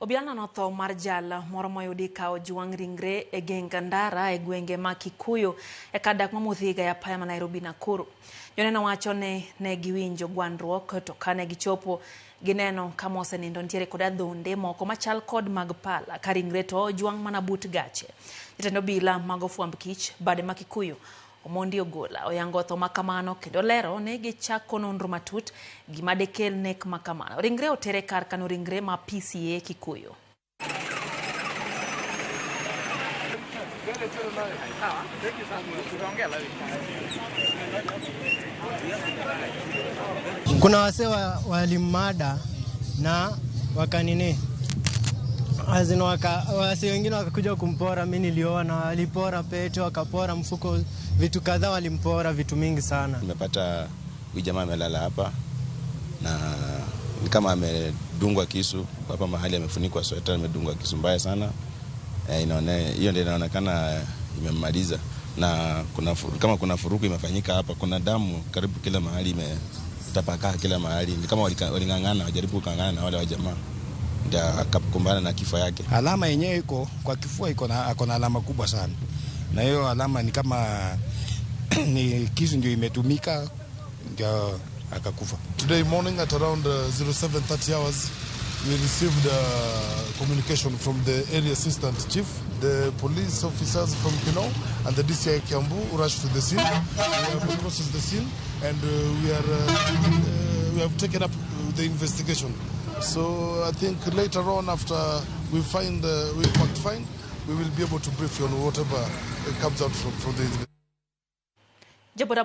Obila nono tho mar jal moro moyudi ka ojwang' ringre e geng ndara e gwenge ma Kikuyu e kar dak ma Muthiga e apaya ma Nairobi Nakuru. Joneno wacho ni ne giwinjo gwandruok to kane gichopo gineno ka mosenindo nitiere kod adhonde moko machal kod mag pala ka ringre to ojwang' mana but gache. Jatend obila mag ofwamb kich bade ma Kikuyu Omondi Ogola oyango tho makamano kendo lero ni gichako nonro matut gima dekel nek makamano. Ringre otere kar kano ringre ma PCA Kikuyu. Kuna wasee walimada na wakanini azin wase wengine wakakuja kumpora. Mi niliona walipora pete, wakapora mfuko, vitu kadhaa walimpora, vitu mingi sana. Nimepata huyu jamaa amelala hapa na ni kama amedungwa kisu hapa mahali, amefunikwa sweta, amedungwa kisu mbaya sana. Hiyo ndio inaonekana imemmaliza, na kama kuna furuku imefanyika hapa, kuna damu karibu kila mahali, imetapakaa kila mahali. Ni kama waling'ang'ana, wajaribu kung'ang'ana na wale wa jamaa, ndio akakumbana na kifo yake. Alama yenyewe iko kwa kifua, iko na ako na alama kubwa sana, na hiyo alama ni kama ni kisu ndio imetumika ndio akakufa. Today morning at around 07:30 hours, we received communication from the area assistant chief, the police officers from Kinoo, and the DCI Kiambu rushed to the scene. We have processed the scene and we have taken up the investigation. So I think later on, after we fact find, we will be able to brief you on whatever comes out from the investigation. Jobodaboda